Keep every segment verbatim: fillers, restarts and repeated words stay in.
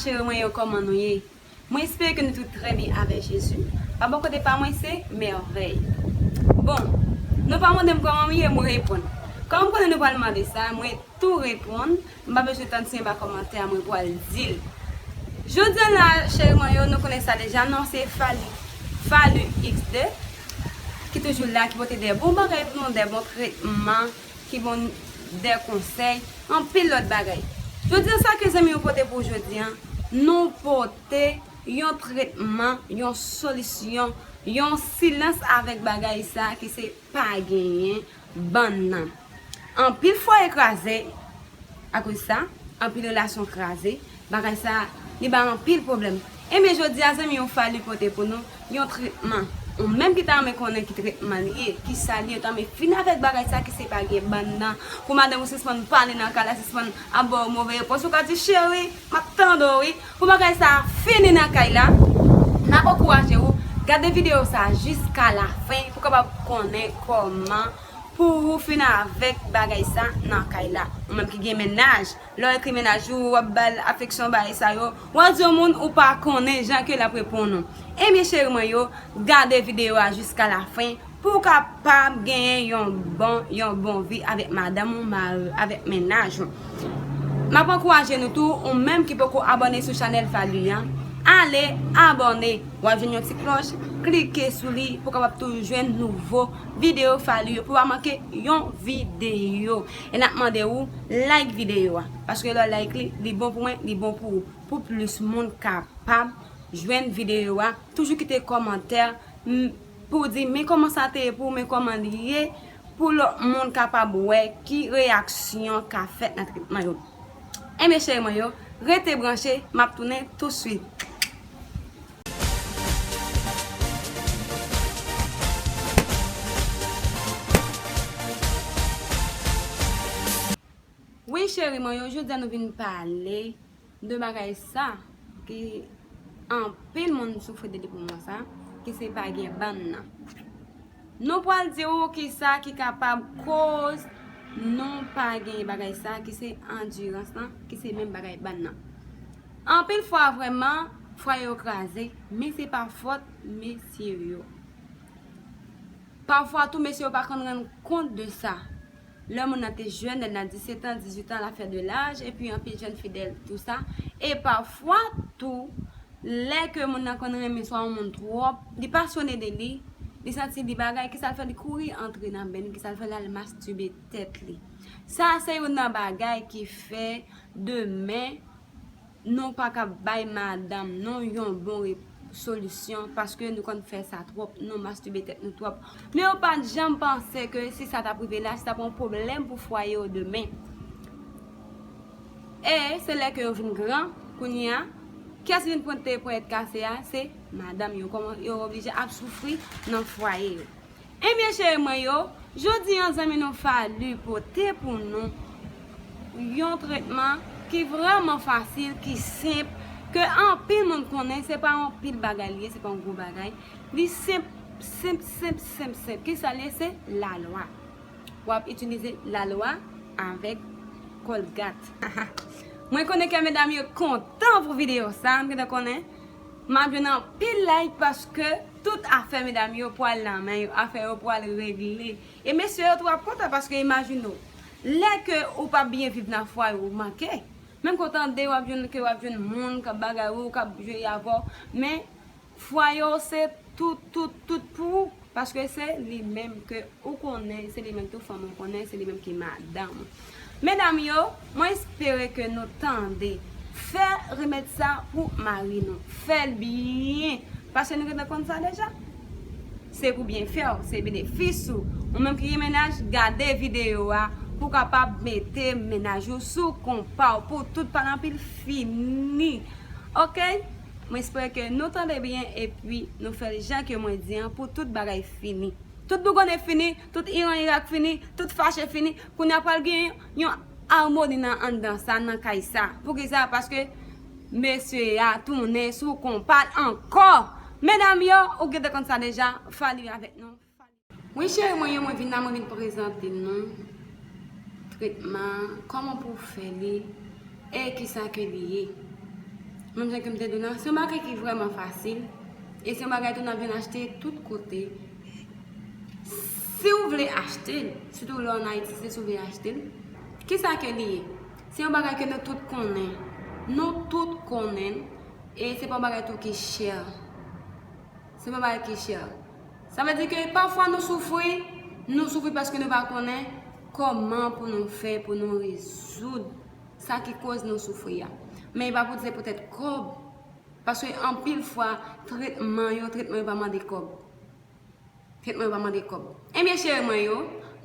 Cheri mwen yo, kòman nou ye? Mwen espere ke nou tout trè byen avèk Jezi. Pa bò kote pa mwen, se mèvèy. Bon, nou pa mande m kòman m ye, mwen reponn. Kòm m konnen nou pral mande sa, mwen tou reponn. M pa bezwen tann si anba kòmantè a, mwen pral di l. Jodi a la, cheri mwen yo, nou konnen sa deja, non, se Fally, Fally X de, ki toujou la, ki pote de bon bagay pou nou, de bon tretman, ki bon de konsèy, anpil lòt bagay. Jodi a, sa ke zanmi yo pote pou jodi a, nou pote yon tretman, yon solisyon, yon silans avèk bagay sa ki se pa genyen bann nan. Anpil fwaye kraze akoz sa, anpil relasyon kraze, bagay sa li bay anpil pwoblèm. Ebyen, jodi a, zanmi yo, Fally pote pou nou yon tretman. Ou menm ki ta renmen konnen ki tretman li ye, ki sa li ye, ou ta renmen fini avèk bagay sa ki se pa gen bann nan, pou madanm ou sispann pale nan kay la, sispann ap ba w move repons, ou ka di, cheri, m ap tande w, wi. Pou bagay sa fini nan kay la, n ap ankouraje w gade videyo sa jiska la fen pou w kapab konnen kòman pou ou fin avèk bagay sa nan kay la. Ou menm ki gen mennaj, lè w ekri mennaj ou, w ap ba l afeksyon, bagay sa yo, w al di yon moun ou pa konnen jan ke l ap reponn ou. Ebyen, cheri mwen yo, gade videyo a jiska la fen pou w kapab genyen yon bon, yon bon vi avèk madanm ou, mari, avèk mennaj ou. M ap ankouraje nou tou, ou menm ki poko abòne sou chanèl Fally an, ale abòne. W ap jwenn yon ti klòch, klike sou li pou w kapab toujou jwenn nouvo videyo Fally yo, pou w pa manke yon videyo. E n ap mande ou like videyo a, paske lè w like li, li bon pou mwen, li bon pou ou, pou plis moun kapab jwenn videyo a. Toujou kite kòmantè, m, pou w di men kòman sa te ye pou ou, men kòman li ye, pou lòt moun kapab wè ki reyaksyon ka fèt nan tretman yo. Ebyen, cheri mwen yo, rete branche, m ap tounen tousuit. Wi, cheri mwen yo, jodi a nou vin pale de bagay sa ki anpil moun soufri de li pou moman sa, ki se pa gen bann nan. Nou pral di ou kisa ki kapab koz nou pa gen bagay sa, ki se andirans lan, ki se menm bagay bann nan. Anpil fwa, vrèman, fwaye yo kraze, men se pa fòt mesye yo. Pafwa tou, mesye yo pa konn rann kont de sa. Lè moun nan te jèn, lè l nan disèt an, dizuit an, l ap fè de laj, epi anpil jèn fidèl, tou sa. E pafwa tou, lè ke moun nan konn renmen swa yon moun twòp, li pasyone de li, li santi li bagay, kisa l fè? Li kouri antre nan beny, kisa l fè? L al mastibe tèt li. Sa se youn nan bagay ki fè demen nou pa ka bay madanm nou yon bon re-, solisyon, paske nou konn fè sa twòp, nou mastibe tèt nou twòp. Men yo pa t janm panse ke si sa t ap rive la, se t ap yon pwoblèm pou fwaye yo demen. E se lè ke yo vin gran, kounye a, kiyès ki vin pote ponyèt kase a? Se madanm yo. Kòman yo oblije ap soufri nan fwaye yo? Ebyen, cheri mwen yo, jodi an, zanmi nou Fally pote pou nou yon tretman ki vrèman fasil, ki senp, ke anpil moun konnen, se pa yon pil bagay li ye, se pa yon gwo bagay. Li senp, senp, senp, senp, senp. Kisa l ye? Se lalwa. W ap itilize lalwa avèk Colgate. Mwen konnen ke medam yo kontan pou videyo sa, m gentan konnen. M ap jwenn anpil like paske tout afè medam yo pral nan men yo, afè yo pral regle. E mesye yo tou ap kontan paske imajine w, lè ke ou pa byen viv nan fwaye ou manke. Menm ke w tande w ap jwenn, ke w ap jwenn moun k ap bagay ou, k ap jwe avè w, men fwaye w se tout, tout, tout pou ou. Paske se li menm ke ou konnen, se li menm tou fanmi w konnen, se li menm ki madanm ou. Medam yo, mwen espere ke nou tande. Fè remèd sa pou mari nou. Fè l byen. Paske nou gentan konn sa deja. Se pou byenfè w, se benefis ou. Ou menm ki gen mennaj, gade videyo a pou w kapab mete mennaj ou sou konpa w pou tout pa nan pil fini. Oke? Mwen espere ke nou tande byen epi nou fè l jan ke mwen di an pou tout bagay fini. Tout bougonnen fini, tout Iran Irak fini, tout fache fini. Kounye a pral gen yon amoni nan anndan sa, nan kay sa. Poukisa? Paske mesye a tounen sou konpa l ankò. Medam yo, ou gentan konn sa deja, Fally avèk nou. Wi, cheri mwen yo, mwen vin la, mwen vin prezante nou tretman, kòman pou w fè li, e kisa ke li ye. Menm jan ke m te di w la, se yon bagay ki vrèman fasil. E se yon bagay tou n ap jwenn achte tout kote. Si w vle achte l, sitou lè w ann Ayiti, se si w vle achte l. Kisa ke li ye? Se yon bagay ke nou tout konnen. Nou tout konnen l. E se pa yon bagay tou ki chè. Se pa yon bagay ki chè. Sa vle di ke pafwa nou soufri, nou soufri paske nou pa konnen kòman pou nou fè pou nou rezoud sa ki koz nou soufri a. Men e pa pou di se poutèt kòb, paske anpil fwa, tretman yo, tretman yo pa mande kòb. Tretman yo pa mande kòb. Ebyen, cheri mwen yo,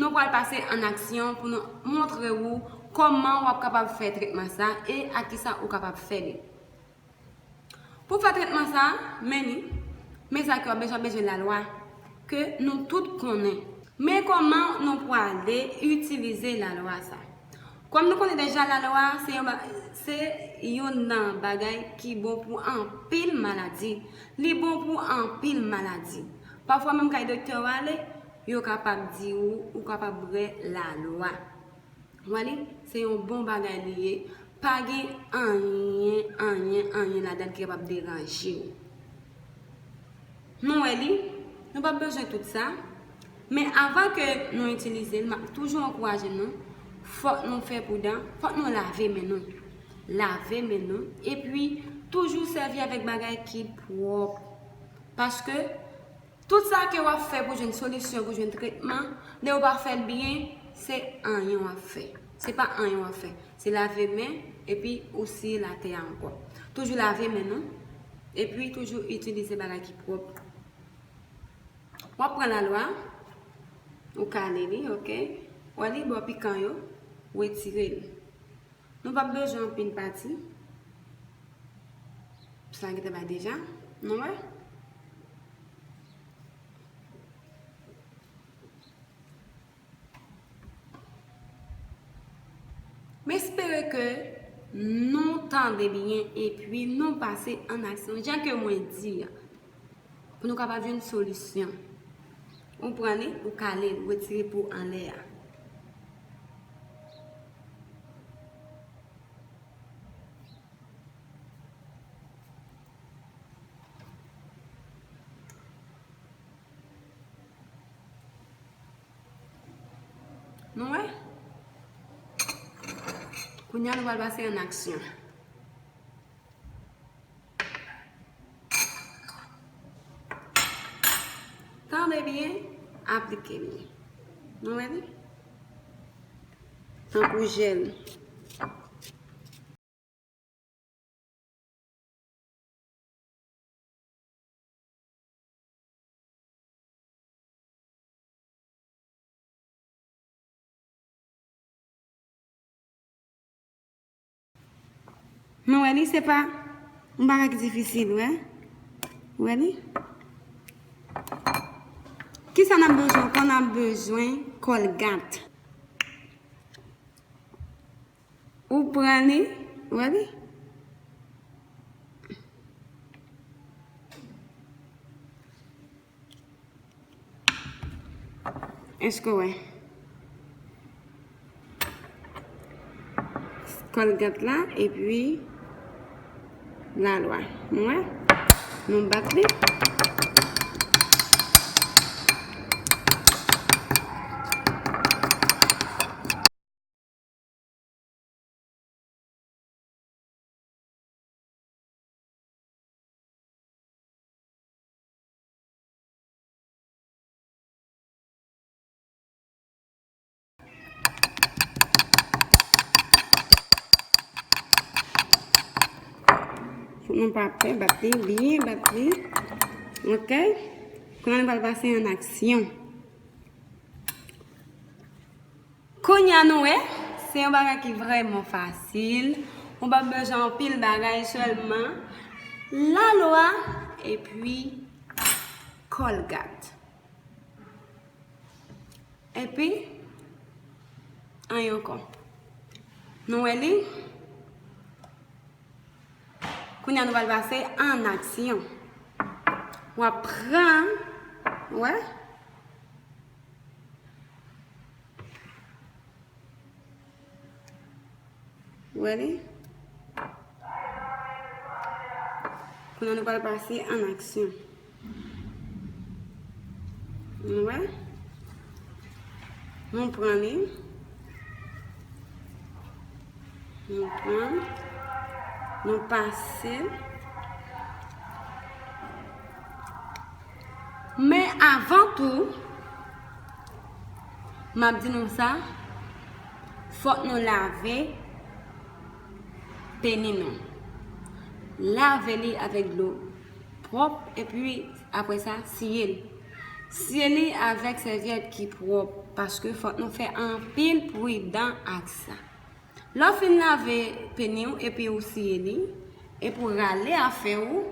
nou pral pase an aksyon pou nou montre ou kòman w ap kapab fè tretman sa e a kisa ou kapab fè li. Pou fè tretman sa, men li, men sa ke w ap bezwen, w ap bezwen lalwa, ke nou tout konnen. Men kòman nou prale itilize lalwa sa? Kòm nou konnen deja, lalwa se yon ba-, se youn nan bagay ki bon pou anpil maladi. Li bon pou anpil maladi. Pafwa menm kay doktè w ale, yo kapab di ou, ou kapab bwè lalwa. Wè li, se yon bon bagay li ye. Pa gen anyen, anyen, anyen ladan l ki kapab deranje w. Nou wè li, nou p ap bezwen tout sa. Men avan ke nou itilize l, m ap toujou ankouraje nou, fòk nou fè pridan, fòk nou lave men nou. Lave men nou, epi toujou sèvi avèk bagay ki pwòp. Paske tout sa ke w ap fè pou jwenn solisyon, pou jwenn tretman, lè w pa fè l byen, se anyen w ap fè. Se pa anyen w ap fè. Se lave men, epi ou siye l atè a ankò. Toujou lave men nou, epi toujou itilize bagay ki pwòp. W ap pran lalwa, ou kale li, oke? Wè li bò pikan yo, retire l. Nou p ap bezwen anpil pati. Sa gentan bay deja. Nou wè? M espere ke nou tande byen epi nou pase an aksyon. Jan ke mwen di a, pou nou kapab jwenn solisyon. Ou pran li, ou kale l, retire po anlè a. Nou wè? Kounye a, nou pral pase an aksyon. Tande byen, aplike li. Nou wè li? Tankou jèl. Nou wè li, se pa yon bagay ki difisil, wè. Wè li? Kisa n ap bezwen ankò? N ap bezwen kòlgat. Ou pran li, wè li? Èske w wè? Kòlgat la, epi lalwa. Nou wè? Nou bat li. Fòk nou pa pè, bat li byen, bat li. Oke? Kounye a nou pral pase an aksyon. Kounye a nou wè, se yon bagay ki vrèman fasil. Ou p ap bezwen anpil bagay, sèlman lalwa epi kòlgat. Epi, anyen ankò. Nou wè li? Kounye a nou pral pase an aksyon. W ap pran, wè? Wè li? Kounye a nou pral pase an aksyon. Nou wè? Nou pran li. Nou pran. Nou pase. Men avan tou, m ap di nou sa, fòk nou lave peni nou. Lave li avèk dlo pwòp epi apre sa, siye l. Siye li avèk sèvyèt ki pwòp, paske fòk nou fè anpil pridan ak sa. Lè w fin lave peni w epi ou siye li, epi ou rale afè ou,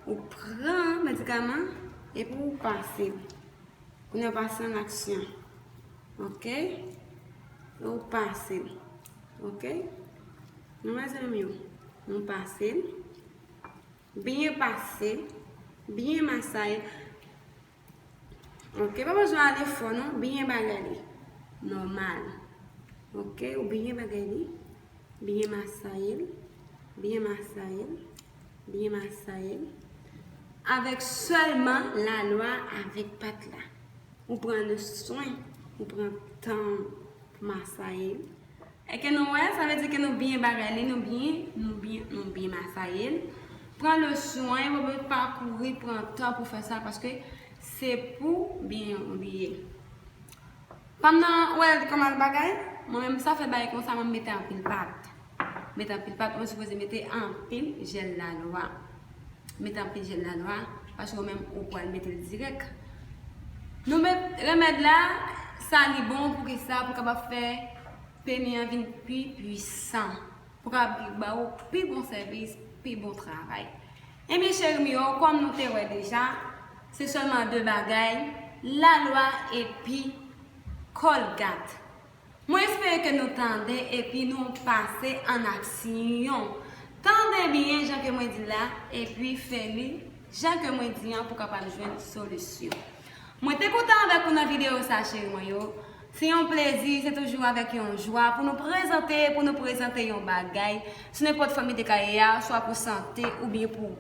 ou pran medikaman epi ou pase l. Kounye a pase an aksyon. Ok? Ou pase l. Ok? Nou mezanmi yo, nou pase l. Byen pase, byen masaye. Ok, pa bezwen ale fò non, byen bagay li. Nòmal. Ok, ou byen bagay li. Byen masaye l. Byen masaye l. Byen masaye l. Avèk sèlman lalwa avèk pat la. Ou pran le swen, ou pran tan pou masaye l. Èske nou wè, sa vle di ke nou byen bagay li, nou byen, nou byen, nou byen masaye l. Pran le swen, ou pa kouri pran tan pou fè sa, paske se pou byen ou li ye. Pandan ou wè kòman l bagay, mwen menm sa fè bagay konsa, mwen mete anpil pat. Mete anpil pat, mwen sipoze mete anpil jèl lalwa. Mete anpil jèl lalwa, paske ou menm ou pral mete l dirèk. Nou met remèd la, sa li bon pou ki sa, pou kapab fè peni an vin pi pwisan, pou kapab ba ou pi bon sèvis, pi bon travay. Ebyen cheri m yo, kòm nou te wè deja, se sèlman de bagay, lalwa epi kòlgat. Mwen espere ke nou tande epi nou pase an aksyon. Tande byen jan ke mwen di la, epi fè li jan ke mwen di an pou kapab jwenn solisyon. Mwen te kontan avèk ou nan videyo sa, cheri mwen yo. Se yon plezi, se toujou avèk yon jwa pou nou prezante, pou nou prezante yon bagay sou nenpòt fòm li te ka ye a, swa pou sante oubyen pou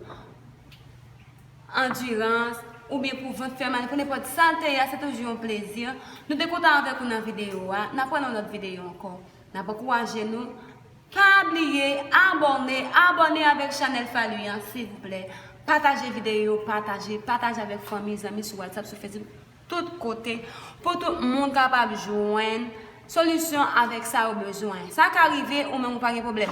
andirans, oubyen pou vant fè mal, pou nenpòt sa l te ye a, se toujou yon plezi. Nou te kontan avèk ou nan videyo a. N ap wè nan lòt videyo ankò. N ap ankouraje nou. Pa bliye abòne, abòne avèk chanèl Faly an, silvouplè. Pataje videyo, pataje, pataje avèk fanmi, zanmi sou WhatsApp, sou Facebook, tout kote, pou tout moun kapab jwenn solisyon avèk sa yo bezwen. Sa ka rive, ou menm ou pa gen pwoblèm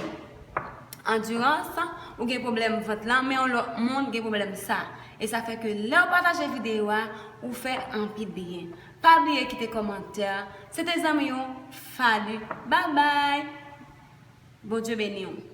andirans, ou gen pwoblèm vant lan, men yon lòt moun gen pwoblèm sa. E sa fè ke lè w pataje videyo a, ou fè anpil byen. Pa bliye kite kòmantè. Se te zanmi w, Faly. Babay! Bondye beni w.